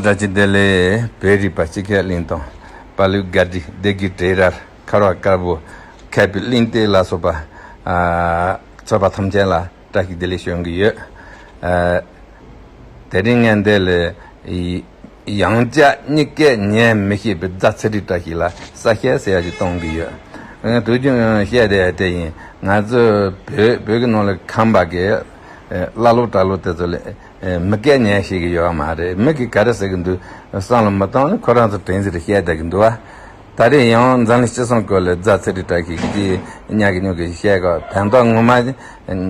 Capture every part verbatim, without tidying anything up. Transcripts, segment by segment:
བཀྲ་ཤིས་བདེ་ལེགས། བོད་རིག་པ་སྤྱི་ཁྱབ་གླིང་དང་། དཔའ་ལུ་དགའ་བདེ། སྡེ་དགེ་བྲེ་རར་ཁ་རོག་དཀར་པོ་མཁས་པའི་གླིང་སྟེགས་ལ་སོགས་པ། ཨ། ཚོགས་པ་ཐམས་ཅད་ལ་བཀྲ་ཤིས་བདེ་ལེགས་ཞུ་གི་ཡོད། ཨ། དེ་རིང་ངས་འདི་ལ་ཡང་བསྐྱར་གཉིས་ཀས་ཉན་མི་ཤེས་པའི་རྫ་ཚེ་རིང་བཀྲ་ཤིས་ལ་གསལ་བཤད་ཟེར་ཡ་ཞིག་གཏོང་གི་ཡོད། ཨ། དུས་རྒྱུན་བཤད་བསྡད་ཡ་དེ་ཡིན། ང་ཚོ་བོད་བོད་ཀྱི་ནང་ལ་ཁམས་པ་གི་ཨ་བླ་ལོག་གྲྭ་ལོག་དེ་ཚོ་ལ་ཨ་མི་སྐད་ཉན་ཤེས་ཀྱི་ཡོད་མ་རེད། མི་གིས་ག་རེ་ཟེར་གྱི་འདུག་བསམ་བློ་མི་གཏོང་ནས་ཁོ་རང་ཚོ་དྲན་ཟིན་རེ་བཤད་བསྡད་ཀྱི་འདུག་བ། ད་རེས་ཡང་འཛམ་གླིང་སྤྱི་བསང་སྐོར་ལ་རྫ་ཚེ་རིང་བཀྲ་ཤིས་ཀྱིས་ཉག་གི་ཉོག་གི་བཤད་གོ། དོན་དག་ངོ་མ་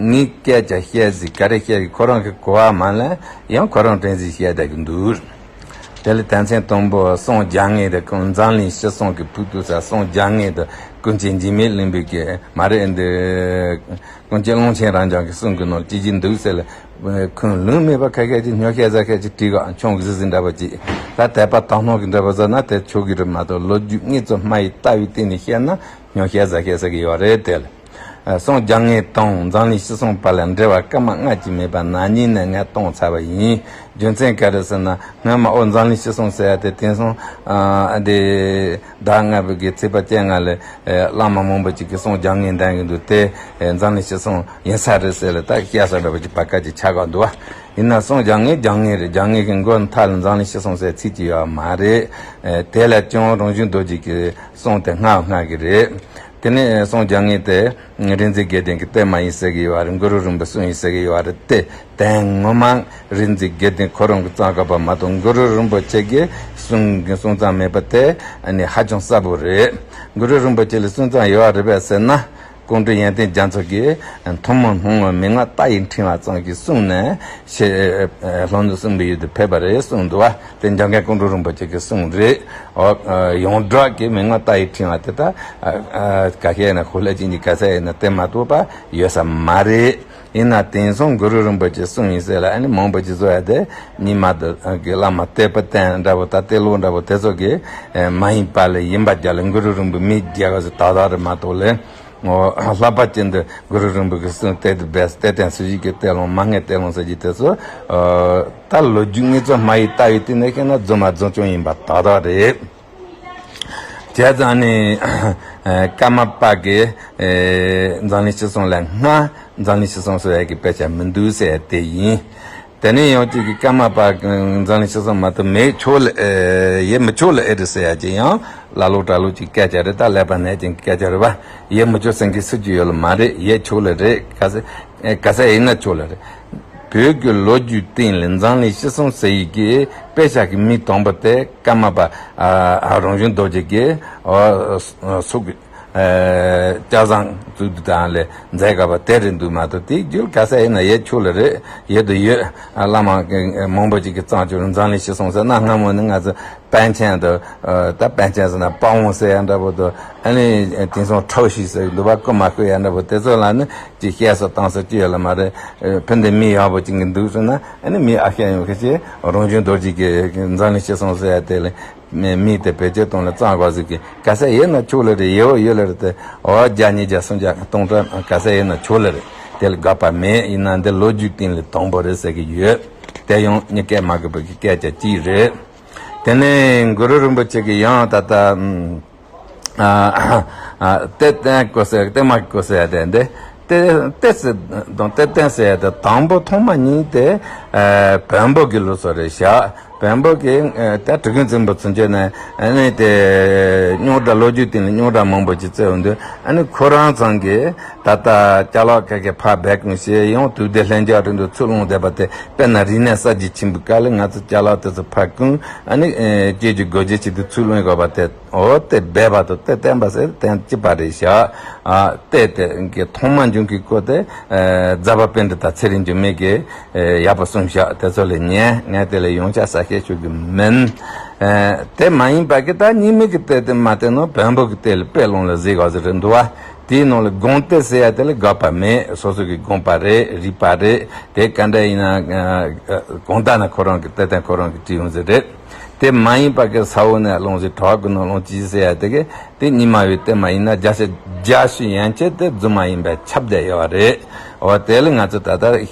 ངའི་སྐད་ཆ་བཤད་ཟིན། ག་རེ་བཤད་ཀྱི་ཁོ་རང་གི་གོ་བ་མ་ལེན། ཡང་ཁོ་རང་དྲན་ཟིན་བཤད་བསྡད་ཀྱི་འདུག་དེ་ལ་དོན་ཚན་དང་པོ་སངས་རྒྱ་ངེས་དང་། འཛམ་གླིང་སྤྱི་བསང་གི་ཕུགས་གཏུགས་ས། སངས་རྒྱ་ངེས་དང་ཀུན་མཁྱེན་འཇིགས་མེད་གླིང་པའི་གི་མ་རེད་འདི། ཀུན་མཁྱེན་ཀློང་ཆེན་རབ་འབྱམས་ཀྱི་གསུང་གི་ནང་ཅི་ཞིག་འདུག་ཟེར་ལ། ཁུངས་ལུང་མེད་པ་ཁ་ཤས་ཀྱིས་སྨྱོ་བཤད་ཟ་བཤད་ཅིག་བྲིས་ག་ཆུང་གི་ཟི་ཟི་འདྲ་པོ་ཅིག་ད་དད་པ་དག་སྣང་གི་འདྲ་པོ་ཟ་ན་དེ་ཆོག་གི་རེད་མ་གཏོགས། ལོ་རྒྱུས་དངོས་གཙོ་སྨྲ་བའི་ལྟ་བའི་སྟེང་ནས་བཤད་ན་སྨྱོ་བཤད་ཟ་བཤད་ཟེར་གི་ཡོད་རེད། དེ་ལ། ཨ། སངས་རྒྱ་ངེས་དང་འཛམ་གླིང་སྤྱི་བསང་བར་ལ་འབྲེལ་བ་སྐར་མ་ལྔ་གཅིག་མེད་པ་ན་ནིང་ནས་ངས་བཏང་ཚར་བ་ཡིན། རྒྱུ་མཚན་ག་རེ་ཟེར་ན། སྔོན་མ་ཨོ་འཛམ་གླིང་སྤྱི་བསང་ཟེར་ཡ་དེ་དེང་སང་ཨ་འདི་ཟླ་ལྔ་པའི་གི་ཚེས་པ་བཅོ་ལྔ་ལ་ཨ་བླ་མ་མང་པོ་ཅིག་གིས་སངས་རྒྱ་ངེས་འདོན་གི་འདུག་དེ་ཨ་འཛམ་གླིང་སྤྱི་བསང་ཡིན་ས་རེད་ཟེར་ལ། ད་བཤད་ས་འདྲ་པོ་ཅིག་བར་སྐབས་ཅིག་ཆགས་ག་འདུག་བ། ཡིན་ན་སངས་རྒྱ་ངེས་རྒྱ་ངེས་རེད། རྒྱ་ངེས་ཀྱི་མགོ་མཐའ་ལ་འཛམ་གླིང་སྤྱི་བསང་ཟེར་ཚིག་ཅིག་ཡོད་མ་རེད། ཨ་དེ་ལ་ཀྱང་རང་བྱུང་རྡོ་རྗེ་གི་གསུང་དེ་སྔ་སྔ་གི་རེད། དེ་ནས་སངས་རྒྱ་ངེས་དེ་རིག་འཛིན་དགེ་ལྡན་གྱི་གཏེར་མ་ཡིན་ཟེར་གྱི་ཡོད་རེད། གུ་རུ་རིན་པོ་གསུང་ཡིན་ཟེར་གྱི་ཡོད་རེད་དེ། དོན་ངོ་མ་རིག་འཛིན་དགེ་ལྡན་ཁོ་རང་གིས་བརྩམས་དགོས་པ་མ་གཏོགས། གུ་རུ་རིན་པོ་ཆེ་གིས་གསུང་གི་གསུང་རྩོམ་མེད་པ་དེ་ཨ་ནི་ཧ་ཅང་གསལ་པོ་རེད། གུ་རུ་རིན་པོ་ཆེ་ལ་གསུང་རྩོམ་ཡོད་རེད་པས་ཟེར་ན། ཀོང་སྤྲུལ་ཡོན་ཏན་རྒྱ་མཚོ་གིས་ཐུན་མོང་སྣང་བའི་མན་ངག་རྟ་ཡི་ཕྲེང་བ་ཙམ་གྱི་གསུང་ནས་ཞེས་ལྷག་ནུས་གསུངས་པའི་ཡུལ་དུ་ཕེབས་པ་རེད་གསུངས་འདུག་བ། དེ་འཇམ་མགོན་ཀོང་སྤྲུལ་རིན་པོ་ཆེ་གི་གསུང་རེད། ཨོ། ཡོངས་གྲགས་ཀྱི་མན་ངག་རྟ་ཡི་ཕྲེང་བ་དེ་ད་ཨ་ཨ་ག་ཤེད་ན་ཧུ་ལ་ཅན་གྱི་ག་ས་ཡིན་ན་དེ་མ་གཏོགས་པ་ཡོད་ས་མ་རེད། ཡིན་ན་དེང་སང་གུ་རུ་རིན་པོ་ཆེ་གསུང་ཡིན་ཟེར་ལ་ཨ་ནི་མང་པོ་ཅིག་བཟོ་ཡ་དེ་རྙིང་མ་དེ་གི་བླ་མ་དད་པ་བསྟེན་འདྲ་པོ་ད་དེ་ལོ་འདྲ་པོ་དེ་ཚོ་གི་མ་ཡིན་པ་ལས་ཡིན་པ་རྒྱ་ལ་གུ་རུ་རིན་པོ་མི་རྒྱལ་བ་ཟེར་ད་ད་རེད་མ་གཏོགས་ལས། ལྷག་པ་ཅན་དུ་གུ་རུ་རིན་པོ་གི་གསུང་གཏེར་དུ་སྦས། གཏེར་སྟོན་ཚུལ་བཞི་གི་གཏེར་ལུང་མ་ངེས་གཏེར་ལུང་ཟེར་གྱི་དེ་ཚོ་ད་ལོ་རྒྱུས་དངོས་གཙོ་སྨྲ་བའི་ལྟ་བའི་སྟེང་ནས་བཤད་ན་རྫུན་མ་རྫུན་རྐྱང་ཡིན་པ་ཏག་ཏག་རེད། བྱས་ཙང་ནི་ཀརྨ་པ་གིས་འཛམ་གླིང་སྤྱི་བསང་ལ་སྔ་འཛམ་གླིང་སྤྱི་བསང་ཟེར་ཡ་གི་དཔེ་ཆ་མི་འདུག་ཟེར་ཡ་དེ་ཡིན། དེ་ནས་ཡང་གཅིག་གིས་ཀརྨ་པ་འཛམ་གླིང་སྤྱི་བསང་མ་གཏོགས་མེད་ཆོག་ལ་ཨེ་ཡེ་མི་ཆོག་ལ་ཨེ་རེད་ཟེར་ཡ་ཅིག་ཡང་བླ་ལོག་གྲྭ་ལོག་ཅིག་སྐད་ཆ་རེད། ད་ཀླད་པ་ནད་ཅན་གྱི་སྐད་ཆ་རེད་བ། ཡེ་མི་ཆོག་ཟེར་མཁན་སུ་གཅིག་ཡོད་ལ་མ་རེད། ཡེ་ཆོག་ལ་རེད། ག་ས་ག་ས་ཡིན་ན་ཆོག་ལ་རེད། བོད་ཀྱི་ལོ་རྒྱུས་སྟེང་ལ་འཛམ་གླིང་སྤྱི་བསང་ཟེར་ཡི་གི་དཔེ་ཆ་གི་མི་དང་པོ་དེ་ཀརྨ་པ་ཨ་རང་བྱུང་རྡོ་རྗེ་གིས་ཨ་སོགས་ཀྱི་ཨ་སྐལ་བཟང་བཙུགས་དུས་དང་ལས་མཛད་དགོས་པ་དེ་རེད་འདུག་མ་གཏོགས། དེའི་རྒྱུད་ག་ས་ཡིན་ན་ཡེ་ཆོག་ལ་རེད། ཡོད་དུ་ཡོད། ཨ་བླ་མ་མང་པོ་ཅིག་གིས་བརྩམས་བཅུག་འཛམ་གླིང་སྤྱི་བསང་ཟེར་ན། སྔ་མོ་ནི་ང་ཚོ་པཎ་ཆེན་དང་ད་པཎ་ཆེན་ཟེར་ན་དཔའ་བོ་ཟེར་ཡ་འདྲ་པོ་དང་། ཨ་ནི་དེང་སང་ཁྲའོ་ཞི་ཟེར་གྱི་འདུག་པ། རྐུ་མ་རྐུ་ཡ་འདྲ་པོ་དེ་ཚོ་ལ་ནི་ཅིག་བཤད་ས་བཏང་ས་ཅི་ཡོད་ལ་མ་རེད། ཕན་བདེ་མི་ཡག་པོ་ཅིག་གི་འདུག་ཟེར་ན། ཨ་ནི་མི་ཨ་ཤ་ཡོང་ཁ་ཆེ་རང་བྱུང་རྡོ་རྗེ་གིས་འཛམ་གླིང་སྤྱི་བསང་ཟེར་ཡ་དེ་ལ་མི་དེ་བེད་སྤྱོད་གཏོང་ལ་བརྩམས་དགོས་ཟེར་གི། ག་ས་ཡིན་ན་ཆོག་ལ་རེད། ཡེ་བོ་ཡོད་ལ་རེད་དེ། འོ་བརྒྱ་ཉིས་བརྒྱ་སུམ་བརྒྱ་སྟོང་ཕྲག་ག་ས་ཡིན་ན་ཆོག་ལ་རེད། དེ་ལ་དགག་པ་མེད། ཡིན་ན་འདི་ལོ་རྒྱུས་སྟེང་ལ་དང་པོ་རེད་ཟེར་གི་ཡོད། དེ་ཡང་མྱི་སྐད་མ་གི་བུ་གི་སྐད་ཆ་གཅིག་རེད། དེ་ནས་གུ་རུ་རིན་པོ་ཆེ་གིས་ཡང་ད་ལྟ་ཨ་ཨ་གཏེར་སྟོན་སྐོར་ཟེར། གཏེར་མ་སྐོར་ཟེར་ཡ་དེ་འདི། གཏེར་གཏེར་ཟེར་དང་གཏེར་སྟོན་ཟེར་ཡ་དེ་དང་པོ་ཐོག་མ་ཉིད་དེ་ཨ་བོན་པོ་གི་ལུགས་སྲོལ་རེད་ཤག་བོན་པོ་གི་ཨ་ད་གྲི་གུམ་བཙན་པོ་ཚུན་ཆད་ནས་ཨ་ནི་དེ་རྙོག་དྲ་ལོ་རྒྱུས་སྟེང་ལ་རྙོག་དྲ་མང་པོ་ཅིག་བརྩི་ཡོང་དུས། ཨ་ནི་ཁོ་རང་ཚང་གིས་ད་ལྟ་ཅ་ལག་ཁ་ཁའི་ཕར་སྦས་སྐུང་བྱས། ཡང་དུས་བདེ་ལྷིང་འཇགས་རིང་དུ་ཚུར་སློང་བསྡད་པ་དེ། དཔེར་ན་རིག་གནས་གསར་བརྗེ་ཆེན་པོའི་སྐབས་ལ་ང་ཚོ་ཅ་ལག་དེ་ཚོ་ཕར་བསྐུངས། ཨ་ནི་ཨེ་སྐྱེས་ཀྱི་སྒོ་འབྱེད་བྱེད་དུས་ཚུར་སློང་དགོས་པ་དེ། འོ་དེ་སྦས་པ་དང་གཏེར་བསྟན་པ་ཟེར་དོན་གཅིག་པ་རེད་ཤག་ཨ་གཏེར་དེ་གི་ཐོག་མ་འབྱུང་གི་སྐོར་དེ་ཨེ་རྫ་པ་པཎྜི་ཏ་ཚེ་རིང་འགྱུར་མེད་ཀྱིས་ཨེ་ཡག་པོ་གསུངས་ཤག་དེ་ཚོ་ལ་ཉན། ངས་དེ་ལ་ཡོངས་ཁྱབ་གསལ་བཤད་ཞུ་གི་མིན། ཨེ་དེ་མ་ཡིན་པ་གི་ད་རྙིང་མའི་གི་གཏེར་དེ་མ་བལྟས་ན་བོན་པོ་གི་གཏེར་ལ་དཔེ་ལོང་ལ་གཟིགས་དགོས་ཟེར་རེད་འདུག་བ། དེའི་ནང་ལ་དགོངས་གཏེར་ཟེར་ཡ་དེ་ལ་དགག་པ་མེད། སོ་སོ་གི་དགོངས་པ་རེད། རིག་པ་རེད། དེ་ག་འདྲ་ཡིན་ན་ཨ་ཨ་གང་ལྟར་ན་ཁོ་རང་གི་གཏེར་སྟོན་ཁོ་རང་གིས་བྲིས་ཡོང་ཟེར་རེད། དེ་མ་ཡིན་པ་གི་ས་འོག་ནས་སློང་ཟེར། བྲག་གི་ནང་སློང་ཅི་ཟེར་ཡ་དེ་གི་དེ་རྙིང་མ་བའི་གཏེར་མ་ཡིན་ན་རྒྱལ་སྲས་རྒྱལ་སྲས་ཡན་ཆད་དེ་རྫུན་མ་ཡིན་པས་ཁྱབ་བསྡད་ཡོད་རེད། འོ་དེ་ལ་ང་ཚོ་ད་ལྟ་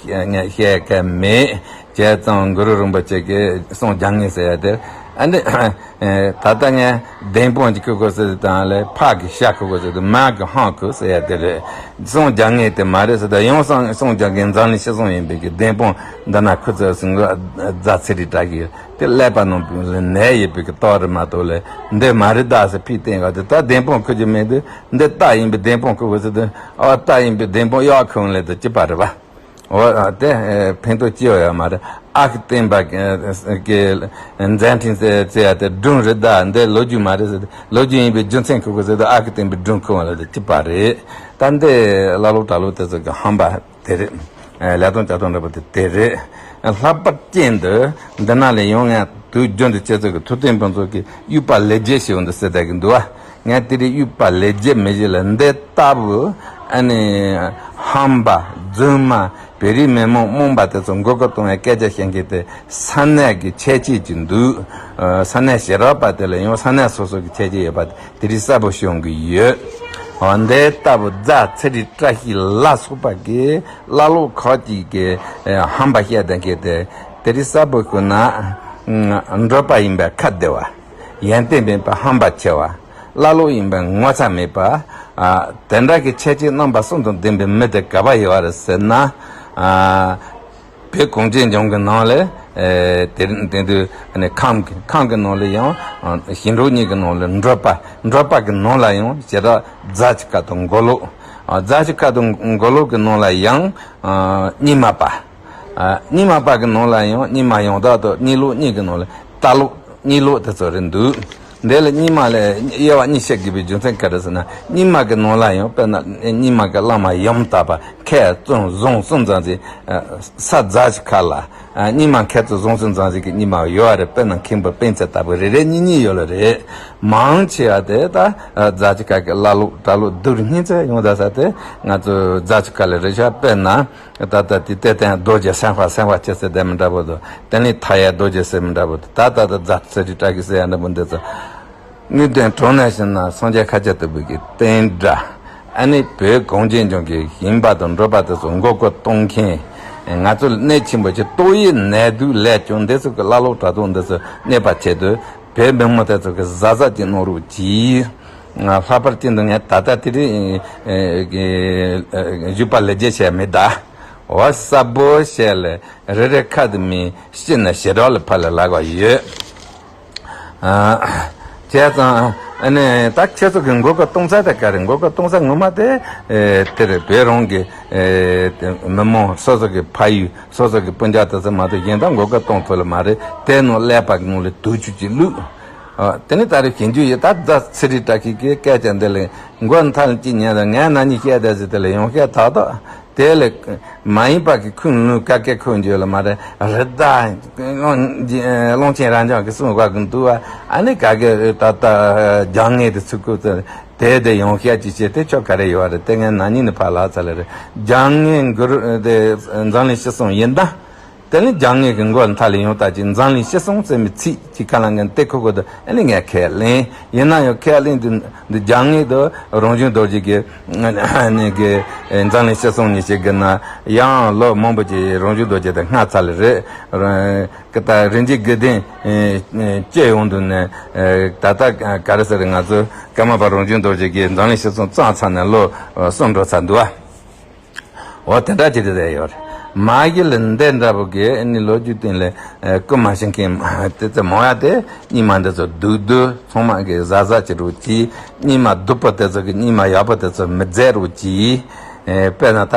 ངས་བཤད་མཁན་མེད། བྱས་ཙང་གུ་རུ་རིན་པོ་ཆེ་གིས་གསུང་རྒྱག་ངེས་ཟེར་ཡ་དེ། ཨ་ནི་ད་ལྟ་ངས་བདེན་དཔང་གཅིག་ཁུར་དགོས་ཟེར་དང་ལས་ཕག་གི་ཤ་ཁུར་དགོས་ཟེར་དུས་མ་གི་ཧང་ཁུར་ཟེར་ཡ་དེ་རེད། གསུང་རྒྱག་ངེས་དེ་མ་རེད་ཟེར་ད་ཡང་གསུང་གསུང་རྒྱག་མཁན་འཛམ་གླིང་སྤྱི་བསང་ཡིན་པའི་གི་བདེན་དཔང་འདི་ན་ཁུར་ཚོས་སུ་འགོ་རྫ་ཚེ་རིང་བཀྲ་ཤིས་དེ་ཀླད་པ་ནང་ལ་ནད་ཡོད་པའི་གི་རྟགས་རེད་མ་གཏོགས་ལས་འདི་མ་རེད་ད་ཟེར་ཕིག་བསྟན་ག་དེ་ད་བདེན་དཔང་ཁུར་གྱི་མེད་དུས་འདི་རྟགས་ཡིན་པའི་བདེན་དཔང་ཁུར་དགོས་ཟེར་དུས་ཨ་རྟགས་ཡིན་པའི་བདེན་དཔང་གཡག་ཁུར་ལས་དུ་ཅི་པ་རེད་པ། འོ་དེ་ཕན་ཐོགས་ཅི་ཡོད་ཡོད་མ་རེད། ཨ་ཁུ་སྟོན་པ་གི་མཛད་འཕྲིན་ཟེར་ཟེར་ཡ་དེ་སྒྲུང་རེད་ད་འདི་ལོ་རྒྱུས་མ་རེད་ཟེར་ལོ་རྒྱུས་ཡིན་པའི་རྒྱུ་མཚན་ཁུར་དགོས་ཟེར་དུས་ཨ་ཁུ་སྟོན་པའི་སྒྲུང་ཁུར་བ་ལ་དེ་ཅི་པ་རེད། ད་འདི་བླ་ལོག་གྲྭ་ལོག་དེ་ཚོ་གི་ཧམ་པ་དེ་རེད། ལས་དང་བྱ་དང་འདྲ་པོ་དེ་དེ་རེད། ལྷག་པར་ཅན་དུ་འདི་ན་ལས་ཡོང་ངས་དུས་རྒྱུན་དུ་ཁྱེད་ཚོ་གི་ཐུབ་བསྟན་ཕུན་ཚོགས་ཀྱི་དབྱུག་པ་ལེགས་བརྒྱད་ཞེས་འདི་ཟེར་བསྡད་ཀྱི་འདུག་བ། ངས་དེ་རིང་དབྱུག་པ་ལེགས་བརྒྱད་མི་བཞི་ལ་འདི་ལྟ་བུ་ཨ་ནི་ཧམ་པ་རྫུན་མ་བོད་རིགས་མི་མང་རྨོངས་པ་དེ་ཚོ་མགོ་སྐོར་གཏོང་བའི་སྐད་ཆ་བཤད་མཁན་དེ་ས་གནས་ཀྱི་ཁྱད་ཆོས་ཅིག་འདུག་ས་གནས་ཞེ་དྲག་པ་དེ་ལ་ཡང་ས་གནས་སོ་སོ་གི་ཁྱད་ཆོས་ཡོད་པ་དེ་རིང་གསལ་པོ་ཤོང་གི་ཡོད། འོ་འདི་ལྟ་བུ་རྫ་ཚེ་རིང་བཀྲ་ཤིས་ལ་སོགས་པ་གི་བླ་ལོག་ཁག་ཅིག་གི་ཧམ་པ་བཤད་བསྡད་མཁན་དེ་དེ་རིང་གསལ་པོ་ཤོད་ན་འགྲོ་པ་ཡིན་པའི་ཁ་བདེ་བ། ཡོན་ཏན་མེད་པ་ཧམ་པ་ཆེ་བ། བླ་ལོག་ཡིན་པའི་ངོ་ཚ་མེད་པ། ཨ་དེ་འདྲ་གི་ཁྱད་ཆོས་རྣམ་པ་གསུམ་དང་ལྡན་པའི་མི་དེ་ག་པར་ཡོད་རེད་ཟེར་ན། ཨ་བོད་གངས་ཅན་ལྗོངས་ཀྱི་ནང་ལ་ཨེ་དེ་དེ་དུས་ཨ་ནི་ཁམས་ཀྱི་ཁམས་ཀྱི་ནང་ལ་ཡང་ཨ་ཞིང་འབྲོག་གཉིས་ཀྱི་ནང་ལ་འབྲོག་པ་འབྲོག་པ་གི་ནང་ལ་ཡང་ཞེ་དྲག་རྫ་ཆུ་ཁ་དང་མགོ་ལོག་ཨ་རྫ་ཆུ་ཁ་དང་མགོ་ལོག་གི་ནང་ལ་ཡང་ཨ་རྙིང་མ་པ། ཨ་རྙིང་མ་པ་གི་ནང་ལ་ཡང་རྙིང་མ་ཡང་དག་དང་གཉིས་ལོག་གཉིས་ཀྱི་ནང་ལ་རྟ་ལོག་གཉིས་ལོག་དེ་ཚོ་རེད་འདུག་འདི་ལ་རྙིང་མ་ལ་དབྱེ་བ་གཉིས་བཤད་དགོས་པའི་རྒྱུ་མཚན་ག་རེ་ཟེར་ན་རྙིང་མ་གི་ནང་ལ་ཡང་དཔེར་ན་རྙིང་མ་གི་བླ་མ་ཡུམ་བརྟག་པ་མཁས་བཙུན་བཟང་གསུམ་ཙམ་ཞིག་ས་རྫ་ཆུ་ཁ་ལ་རྙིང་མ་མཁས་བཙུན་བཟང་གསུམ་ཙམ་ཞིག་གི་རྙིང་མ་ཡོད་རེད། དཔེར་ན་མཁན་པོ་སྤེན་ཚེ་ལྟ་བུ་རེ་རེ་གཉིས་གཉིས་ཡོད་ལ་རེད། མང་ཆེ་བ་དེ་ད་རྫ་ཆུ་ཁ་གི་བླ་ལོག་གྲྭ་ལོག་རྡོར་གཉིས་ཚེ་ཡོང་ད་ས་དེ་ང་ཚོ་རྫ་ཆུ་ཁ་ལ་རེ་ཤ་དཔེར་ན། ད་ལྟ་དེ་ལྟས་སྟེང་རྡོ་རྗེ་སེམས་དཔའ་སེམས་དཔའ་ཅི་ཟེར་དེ་མི་འདྲ་པོ་འདུག་དེ་ནས་མཐའ་ཡས་རྡོ་རྗེ་ཟེར་མི་འདྲ་པོ་འདུག་ད་ལྟ་ད་རྫ་ཚེ་རིང་བཀྲ་ཤིས་ཟེར་ཡ་འདྲ་པོ་འདི་ཚོ་དངོས་དོན་དྲང་གནས་བཤད་ན་སངས་རྒྱས་མཁའ་སྤྱོད་ལྟ་བུ་གི་བསྟན་དགྲ། ཨ་ནི་བོད་གངས་ཅན་ལྗོངས་ཀྱི་ཞིང་པ་དང་འབྲོག་པ་དེ་ཚོ་མགོ་སྐོར་གཏོང་མཁན། ང་ཚོ་ལ་གནོད་ཆེན་པོ་ཅིག་ཏོག་དབྱིབས་ནད་དུག་ལས་ཀྱང་འདི་ཚོ་གི་བླ་ལོག་གྲྭ་ཐོག་འདི་ཚོ་གནོད་པ་བྱེད་དུས་བོད་མི་མང་དེ་ཚོ་གི་གཟབ་གཟབ་ཅིག་གནང་རོགས་གྱིས། ལྷག་པར་དུ་ངས་ད་ལྟ་དེ་རིང་བཞུགས་པ་ལས་བརྒྱད་བྱས་མི་གདའ། འོ་གསལ་པོ་བཤད་ལ་རེ་རེ་ཁ་དུ་མི་ཤི་ན་ཞེ་དྲག་ལ་ཕར་ལ་ལག་པ་ཡོད། བྱས་ཙང་ཨ་ནི་ད་ཁྱེད་ཚོ་གི་མགོ་སྐོར་གཏོང་ས་དེ་ག་རེ་མགོ་སྐོར་གཏོང་ས་ངོ་མ་དེ་དེ་རེད། བོད་རང་གི་མི་མང་སོ་སོ་གི་ཕ་ཡུལ་སོ་སོ་གི་སྤུན་ཀྱག་དེ་ཚོ་མ་གཏོགས་གཞན་དག་མགོ་སྐོར་གཏོང་ཐུབ་ལ་མ་རེད། དེ་ནང་ཀླད་པ་གི་ནང་ལ་དུག་ཆུ་ཅིག་བླུགས། ཨ། དེ་ནས་ད་རེས་ཞིབ་འཇུག་ཡིན་ད་རྫ་ཚེ་རིང་བཀྲ་ཤིས་ཀྱི་སྐད་ཆ་འདི་ལས་མགོ་མཐའ་ལ་ཅི་ཉན་ལ་ངས་ན་ནིང་བཤད་བསྡད་ཟེར་དེ་ལ་ཡང་བཤད་ཐག་ཐག་དེ་ལས་མ་ཡིན་པ་གི་ཁུངས་ལུང་ག་གེ་ཁུངས་བརྗོད་ལ་མ་རེད་རི་དྭགས་གླང་ཆེན་རྭ་འཇང་གི་གསུང་བ་གི་འདུག་བ། ཨ་ནི་ག་གེ་ད་ལྟ་རྒྱང་ངེས་དེ་ཚུགས་ཀུ་དེ་དེ་དེ་ཡང་བཤད་ཅི་བྱེད་དེ་ཆོ་ག་རེ་ཡོད་རེད། དེ་ངས་ན་ནིང་ནས་ཕར་ལྷག་ཚར་ལ་རེད། རྒྱང་ངེས་མགུར་དེ་འཛམ་གླིང་སྤྱི་བསང་ཡིན་ད། དེ་ནི་རྒྱང་ངེས་ཀྱི་མགོ་མཐའ་ལ་ཡོང་ལྟ་ཅི་འཛམ་གླིང་སྤྱི་བསང་ཟེར་མི་ཚིག་ཅིག་ཁ་ལ་ངན་ཏེ་ཁོ་ཁོ་དུ་ཨ་ནི་ངས་ཁས་ལེན་ཡིན་ན་ཡང་ཁས་ལེན་དུ་འདི་རྒྱང་ངེས་དུ་རང་བྱུང་རྡོ་རྗེ་གི་ཨ་ནི་གི་འཛམ་གླིང་སྤྱི་བསང་ཉི་ཤུ་གི་ན་ཡང་ལོ་མང་པོ་ཅིག་རང་བྱུང་རྡོ་རྗེ་དུ་སྔ་ཚར་ལ་རེད། ཀི་ད་རིན་ཆེན་དགེ་ལྡན་སྐྱེ་ཡོང་དུ་ནས་ད་ལྟ་ག་རེ་ཟེར་ང་ཚོ་ཀརྨ་པ་རང་བྱུང་རྡོ་རྗེ་གི་འཛམ་གླིང་སྤྱི་བསང་བརྩམས་ཚར་ནས་ལོ་གསུམ་འགྲོ་ཚར་འདུག་བ། འོ་དེ་འདྲ་ཅིག་རེད་ཡོད་རེད། མ་གཞི་ལ་འདི་འདྲ་པོ་གི་ནི་ལོ་རྒྱུས་སྟེང་ལ་རྐུ་མ་ཤེས་མཁན་དེ་ཚོ་མང་ཡ་དེ་རྙིང་མ་འདི་ཚོ་སྡུག་སྡུག་ཚང་མ་གི་གཟབ་གཟབ་བྱེད་རོགས་གྱིས། རྙིང་མ་སྡུག་པོ་དེ་ཚོ་གི་རྙིང་མ་ཡག་པོ་དེ་ཚོ་མི་མཛད་རོགས་གྱིས། དཔེར་ན་ད་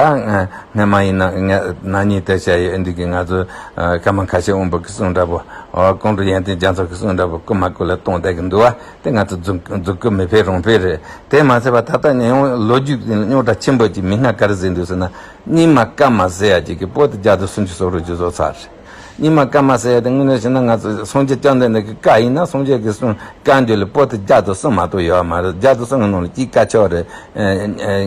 སྔ་མ་ཡིན་ན་ན་ནིང་དེ་བྱས་ཡོད་འདི་གི་ང་ཚོ་ཀརྨ་ཁ་ཆེ་དབང་པོ་གི་གསུང་འདྲ་པོ། ཀོང་སྤྲུལ་ཡོན་ཏན་རྒྱ་མཚོ་གི་གསུང་འདྲ་པོ་རྐུ་མ་རྐུ་ལ་གཏོང་བསྡད་གི་འདུག་བ། དེ་ང་ཚོ་རྫུན་རྫུན་རྐུ་མི་ཕེད་རང་ཕེད་རེད། དེ་མ་ཚད་པ་ད་ལྟ་ནས་ཡང་ལོ་རྒྱུས་རྙོག་དྲ་ཆེན་པོ་ཅིག་མི་སྣ་ག་རེ་ཟིན་འདུག་ཟེར་ན། རྙིང་མ་ཀརྨ་ཟེར་ཡ་ཅིག་གི་པོ་ཏི་བརྒྱ་དང་སུམ་ཅུ་སོ་དྲུག་ཅིག་བཟོ་ཚར་རེད། རྙིང་མ་ཀརྨ་ཟེར་ཡ་དེ་དངོས་གནས་བྱས་ན་ང་ཚོ་སངས་རྒྱས་བཅོམ་ལྡན་འདས་ཀྱི་བཀའ་ཡིན་ན་སངས་རྒྱས་ཀྱི་གསུང་བཀའ་འགྱུར་ལ་པོ་ཏི་བརྒྱ་དང་གསུམ་མ་གཏོགས་ཡོད་མ་རེད། བརྒྱ་དང་གསུམ་གྱི་ནང་ལ་གཅིག་བཀའ་ཆོས་རེད།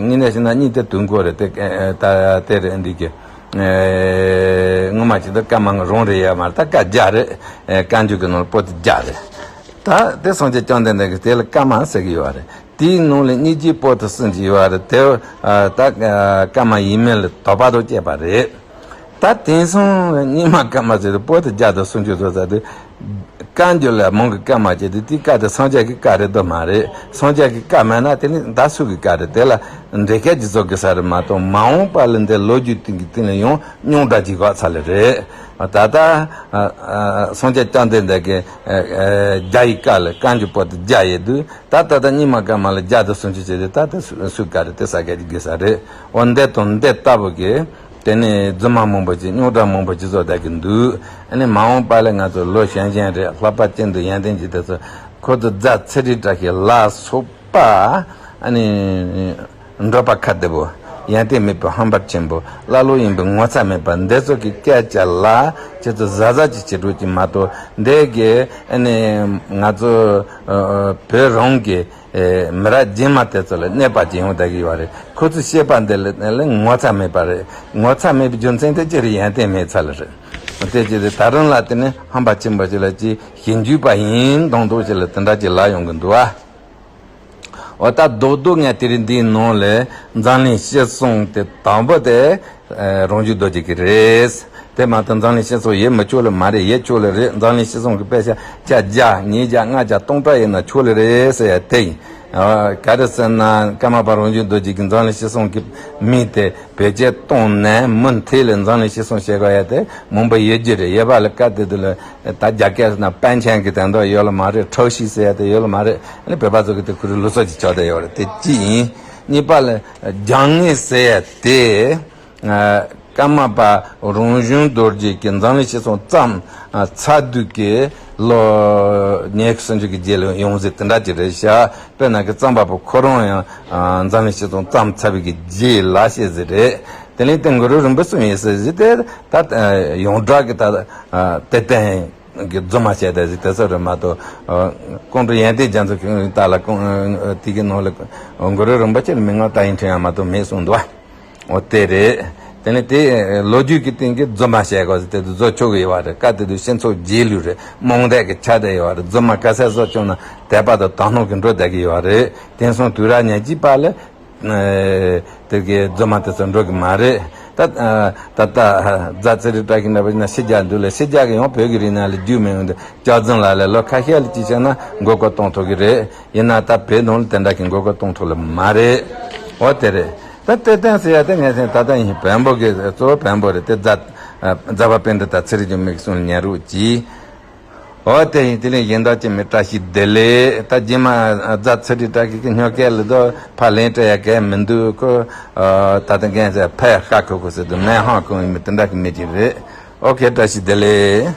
དངོས་གནས་བྱས་ན་གཉིས་དེ་དུས་འགོ་རེད་དེ་ད་དེ་རེད་འདི་གི་སྔོན་མ་ཅིག་ཏུ་ཀརྨ་ང་རང་རེད་ཡ་མ་རེད། ད་བཀའ་བརྒྱ་རེད། བཀའ་འགྱུར་གྱི་ནང་ལ་པོ་ཏི་བརྒྱ་རེད། ད་དེ་སངས་རྒྱས་བཅོམ་ལྡན་འདས་ཀྱིས་དེ་ལ་ཀརྨ་ཟེར་གྱི་ཡོད་རེད། དེའི་ནང་ལ་སྙིང་རྗེའི་པོ་ཏི་གསུམ་ཅིག་ཡོད་རེད། དེ་ད་ཀརྨ་ཡིན་མིན་ལ་དོགས་པ་དང་བཅས་པ་རེད། ད་དེང་སང་རྙིང་མ་བཀའ་མ་ཟེར་དུས་པོ་དེ་བརྒྱ་དང་སུམ་ཅུ་ཙམ་ཟེར་དུས། བཀའ་འགྱུར་ལ་མང་གི་བཀའ་མ་བྱས་དུས་དེའི་བཀའ་དེ་སངས་རྒྱས་ཀྱི་བཀའ་རེད་དོ་མ་རེད། སངས་རྒྱས་ཀྱི་བཀའ་མེད་ན་དེ་ནི་ད་སུ་གི་བཀའ་རེད། དེ་ལ་འགྲེལ་བཤད་ཅིག་བཟོ་དགོས་ས་རེད་མ་གཏོགས། མ་འོངས་པ་ལ་འདི་ལོ་རྒྱུས་སྟེང་གི་སྟེང་ལ་ཡང་རྙོག་དྲ་ཅིག་བགོས་ཚར་ལེ་རེད། ད་ལྟ་ཨ་ཨ་སངས་རྒྱས་བཅོམ་ལྡན་འདས་ཀྱི་ཨ་ཨ་བརྒྱ་ཡི་བཀའ་ལ་བཀའ་འགྱུར་པོ་དེ་བརྒྱ་ཡོད་དུས། ད་ལྟ་ད་རྙིང་མ་བཀའ་མ་ལ་བརྒྱ་དང་སུམ་ཅུ་བྱས་ཏེ། ད་ལྟ་སུ་སུ་བཀའ་རེད། དེ་ས་ག་ཅིག་དགོས་ས་རེད། འོ་འདི་དང་འདི་ལྟ་བུ་གི་དེ་ནས་རྫུན་མ་མང་པོ་ཅིག་རྙོག་དྲ་མང་པོ་ཅིག་བཟོ་བསྡད་ཀྱི་འདུག་ཨ་ནི་མ་འོངས་པ་ལ་ང་ཚོ་ལོ་གཞོན་གཞོན་རེད། ལྷག་པར་ཅན་དུ་ཡོན་ཏན་ཅན་དེ་ཚོ་ཁོ་ཚོ་རྫ་ཚེ་རིང་བཀྲ་ཤིས་ལ་སོགས་པ་ཨ་ནི་འགྲོ་བ་ཁ་བདེ་པོ། ཡོན་ཏན་མེད་པའི་ཧམ་པ་ཆེན་པོ། ཀླ་ཀློ་ཡིན་པའི་ངོ་ཚ་མེད་པ། འདི་ཚོ་གི་སྐད་ཆ་ལ་ཁྱེད་ཚོ་གཟབ་གཟབ་ཅིག་བྱེད་རོགས་ཅིག་མ་གཏོགས། འདི་གི་ཨ་ནི་ང་ཚོ་ཨ་བོད་རང་གི་ཨེ་མི་རབས་རྗེས་མ་དེ་ཚོ་ལ་གནོད་པ་ཅིག་ཡོང་བསྡད་ཀྱི་ཡོད་རེད། ཁོ་ཚོས་བཤད་པ་འདི་ལ་ལ་ངོ་ཚ་མེད་པ་རེད། ངོ་ཚ་མེད་པའི་རྒྱུ་མཚན་དེ་ཅི་རེད། ཡོན་ཏན་མེད་ཚ་ལ་རེད། དེ་ཅི་རེད། ད་རུང་ལ་དེ་ནི་ཧམ་པ་ཆེན་པོ་ཅིག་ལ་ཅིག་ཞིབ་འཇུག་པ་ཡིན་མདོག་མདོག་ཅིག་ལ་དེ་འདྲ་ཅིག་ལབ་ཡོང་གི་འདུག་ཨ། འོ་ད་རྡོག་རྡོག་ངས་དེ་རིང་འདིའི་ནང་ལ་འཛམ་གླིང་སྤྱི་གསུང་དེ་དང་པོ་དེ་ཨ་རང་བྱུང་རྡོ་རྗེ་གི་རེད། དེ་མ་གཏོགས་འཛམ་གླིང་སྤྱི་གསུང་ཡོད་མི་ཆོག་ལེ་མ་རེད། ཡོད་ཆོག་ལེ་རེད། འཛམ་གླིང་སྤྱི་གསུང་གི་དཔེ་ཆ་ཆ་བརྒྱ་ཉིས་བརྒྱ་ལྔ་བརྒྱ་སྟོང་ཕྲག་ཡོད་ན་ཆོག་ལེ་རེད་ཟེར་ཡ་དེ་ཡིན། ཨ་ག་རེ་ཟེར་ན་ཀརྨ་པ་རང་བྱུང་རྡོ་རྗེ་གིས་འཛམ་གླིང་སྤྱི་གསུང་གི་མིང་དེ་བེད་སྤྱོད་བཏང་ནས་མུ་མཐུད་ལ་འཛམ་གླིང་སྤྱི་གསུང་བྱེད་དགོས་ཡ་དེ་མང་པོ་ཡོད་རྒྱུ་རེད། ཡོད་པ་ལ་སྐབས་དེ་དུས་ལ་ད་རྒྱ་སྐད་ཟེར་ན་པན་ཆེན་གྱི་དོན་དག་ཡོད་ལ་མ་རེད། ཁྲའོ་ཞི་ཟེར་ཡ་དེ་ཡོད་ལ་མ་རེད། ཨ་ནི་བོད་པ་ཚོ་གི་དེ་ཁོ་རའི་ལུགས་སྲོལ་གྱི་ཆགས་བསྡད་ཡོད་རེད། དེ་གཅིག་ཡིན། གཉིས་པ་ལ་སྦྱང་ངེས་ཟེར་ཡ་དེ་ཨ་ཀརྨ་པ་རང་བྱུང་རྡོ་རྗེ་གིས་འཛམ་གླིང་སྤྱི་གསུང་བརྩམས་ཨ་ཚར་དུས་ཀྱི་ལོ་ཉི་ཤུ་སུམ་ཅུ་གི་རྗེས་ལ་ཡོང་ཟིག་དེ་འདྲ་ཅིག་རེད་ཤག་དཔེར་ན་གི་གཙང་པ་པོ་ཁོ་རང་ཡང་ཨ་འཛམ་གླིང་སྤྱི་གསུང་བརྩམས་ཚར་བའི་གི་རྗེས་ལ་བཤད་ཟིག་རེད། དེ་ལས་དེ་གུ་རུ་རིན་པོ་གསུམ་ཡིན་ཟེར་ཟིག་དེ་ད་ཡོངས་གྲགས་ཀྱི་ད་ཨ་དེ་བསྟན་གྱི་རྫུན་མ་བཤད་བསྡད་ཟིག་དེ་ཚོ་རེད་མ་གཏོགས། ཨ་ཀོང་སྤྲུལ་ཡོན་ཏན་རྒྱ་མཚོ་གིས་ད་ལ་ཀོང་ཨ་དེ་གི་ནང་ལ་གུ་རུ་རིན་པོ་ཆེ་ལ་མིང་ང་ད་ཡིན་ཁྲིམས་ཡང་མ་གཏོགས་མེད་གསུངས་འདུག་བ། འོ་དེ་རེད། དེ་ནས་དེ་ལོ་རྒྱུས་ཀྱི་སྟེང་གི་རྫུན་མ་བཤད་དགོས་ཟེར་དེ་དུ་བཟོ་ཆོག་གི་ཡོད་བ་རེད། སྐབས་དེ་དུས་སྤྱི་ཚོགས་རྗེས་ལུས་རེད། རྨོངས་དད་ཀྱི་ཆ་དེ་ཡོད་བ་རེད། རྫུན་མ་ག་ཚད་བཟོ་ཆོག་ན་དད་པ་དང་དག་སྣང་གི་འགྲོ་བསྡད་ཀྱི་ཡོད་བ་རེད། དེང་སང་དུས་རབས་ཉེར་གཅིག་པ་ལ་ཨ་དེ་གའི་རྫུན་མ་དེ་ཚོ་འགྲོ་གི་མ་རེད། ད་ཨ་ད་ལྟ་རྫ་ཚེ་རིང་བཀྲ་ཤིས་འདྲ་པོ་ཡིན་ན་ཕྱི་རྒྱལ་འདུག་ལ། ཕྱི་རྒྱལ་གི་ཡང་བོད་ཀྱི་རིག་གནས་ལ་རྒྱུས་མེད་ཡོང་དུས་སྐྱག་རྫུན་ལ་ལས་ལོ་ཁ་ཤས་ལ་ཅིག་བྱས་ན་མགོ་སྐོར་གཏོང་ཐུབ་ཀྱི་རེད། ཡིན་ན་ད་བོད་ནང་ལ་དེ་འདྲ་གི་མགོ་སྐོར་གཏོང་ཐུབ་ལ་མ་རེད། འོ་དེ་རེད། ད་གཏེར་སྟོན་ཟེར་ཡ་དེ་ངས་ཟེར་ད་ལྟ་ཡིན་བོན་པོ་གི་གཙོ་བོ་བོན་པོ་རེད། དེ་རྫ་རྫ་བ་པཎྜི་ཏ་ཚེ་རིང་ཆོས་མེད་ཀྱི་གསུང་ལ་ཉན་རོགས་གྱིས། འོ་དེ་ཡིན། དེ་ལས་གཞན་དག་ཅི་མེད། བཀྲ་ཤིས་བདེ་ལེགས། ད་རྗེས་མ་རྫ་ཚེ་རིང་བཀྲ་ཤིས་ཀྱི་སྨྱོ་སྐད་ལ་དོ་ཕར་ལན་སྤྲད་ཡ་གལ་མི་འདུག་ཁོ། ད་ལྟ་ངས་ཟེར་ཕ་ཡ་ཤ་ཁོ་ཁོ་ཟེར་དུས་མེན་ཧང་ཁོང་ཡིན་མི་དེ་འདྲ་གི་མི་ཅིག་རེད། ཨོ་ཁེ། བཀྲ་ཤིས་བདེ་ལེགས།